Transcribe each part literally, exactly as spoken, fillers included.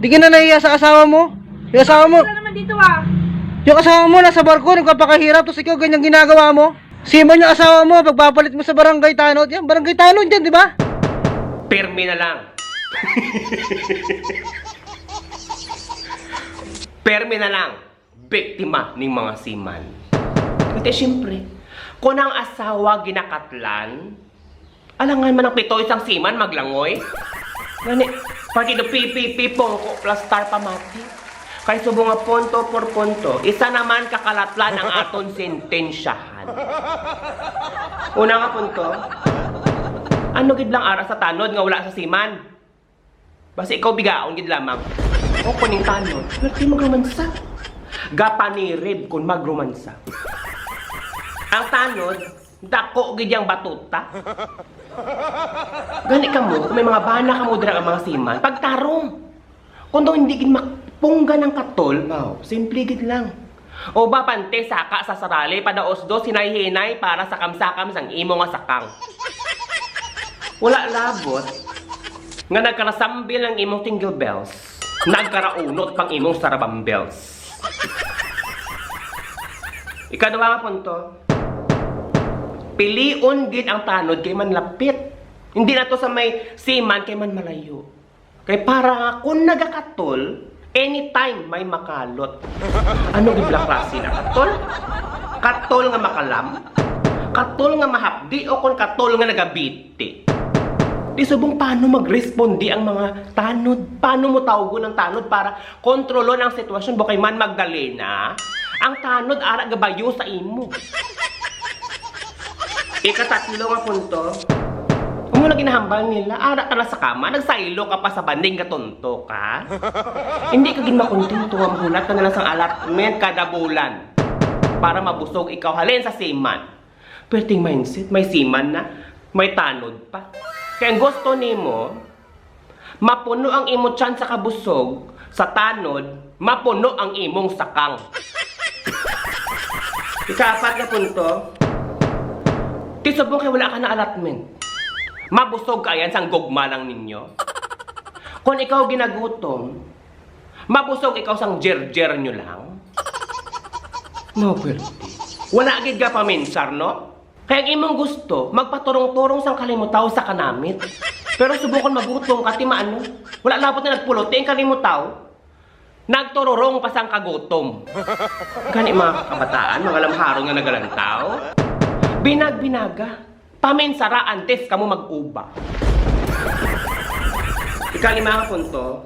Di ka na nahiya sa asawa mo? Yung asawa mo, Wala naman dito ah. Yung asawa mo nasa barko, nagpapakahirap, tapos ikaw ganyan ginagawa mo? Seaman yung asawa mo, pagpapalit mo sa barangay tanod. Yan, barangay tanod yan, di ba? Permi na lang. Permi na lang. Biktima ning mga seaman. Kasi siyempre, kung ang asawa ginakatlan, alangan man ang pito isang seaman maglangoy. Gani, partido P P P, pongko plus star pamati. Kay subong nga punto por punto, isa naman kakalatlan ang aton sentensyahan. Una nga punto, ano gid lang ara sa tanod nga wala sa seaman? Basi ikaw bigaon gid lamang. O kuning tanod, perti magromansa. Gapanirib kun magromansa. Ang tanod, dako gid yang batuta. Gani kamo, kung may mga bana kamo dira nga mga seaman, pagtarong. Kung daw hindi gid mapunggan ang katol, wow, simple gid lang. O ba, pante, saka sa sarali, padaos-dos, hinay-hinay para sa kamsakam sang imo nga sakang. Wala labot nga nagkarasambil ang imong tingle bells, nagkaraunot pang imong sarabambels. Ikaduha nga punto, pilion gid ang tanod kay manlapit. Hindi na to sa may seaman kay man malayo. Kay para nga kung nagakatol, anytime may makalot. Ano gid bala klase na katol? Katol nga makalam? Katol nga mahapdi o kon katol nga nagabiti? Di subong paano magresponde ang mga tanod? Paano mo tawgon ang tanod para kontrolon ang sitwasyon? Bukay man Magdalena, ang tanod ara gabayo sa imo. Ikatatlo nga punto, amo na ginahambal nila, ara ka na sa kama, nagsaylo ka pa sa banding gatunto ka. Hindi ka gid makontento nga mahulat ka na lang sang allotment kada bulan para mabusog ikaw halin sa seaman. Perting mindset, may seaman na, may tanod pa. Kay ang gusto nimo, mapuno ang imo tiyan sa kabusog, sa tanod, mapuno ang imong sakang. Ikaapat nga punto, ti subong kay wala ka na allotment. Mabusog ka yan sang gugma lang ninyo. Kung ikaw ginagutom, mabusog ikaw sang jerjer nyo lang. No, pwerte. Wala gid ka paminsar, no? Kay ang imong gusto, magpaturong-turong sang kalimutaw sa kanamit. Pero subukon magutom ka, ti maano? Wala labot na nagpuluti ang kalimutaw. Nagtururong pa sang kagutom. Gani mga kabataan, mga lamharon nga nagalantaw, binag-binaga, paminsara antes kamo mag-uba. Ikalima nga punto,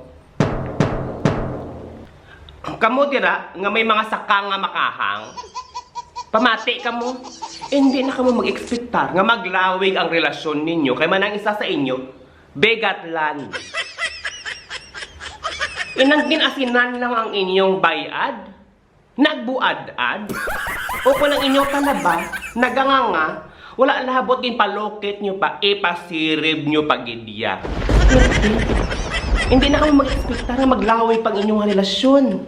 kamo dira nga may mga saka nga makahang, pamati kamo. Hindi na kamo mag-ekspektar nga maglawig ang relasyon ninyo kay man ang isa sa inyo bigatlan. Inang gin-asinan lang ang inyong bayad, nagbuad-ad. O kung ang inyong talaba, naganganga, wala labot ginpalukit nyo pa, ipasirib nyo pa gid ya. Hindi na kamo mag-ekspektar nga maglawig pang inyong relasyon.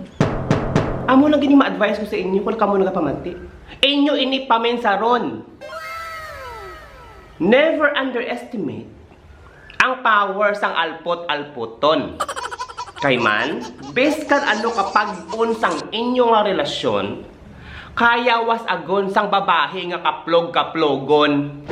Amo lang gid yung ma-advise ko sa inyo kung kamo nagapamati. Inyo ini paminsaron. Never underestimate ang power sang alpot-alpoton. Kay man, biskan ano ka pag-on sang inyo nga relasyon, kaya was agon sang babahi nga kaplog-kaplogon.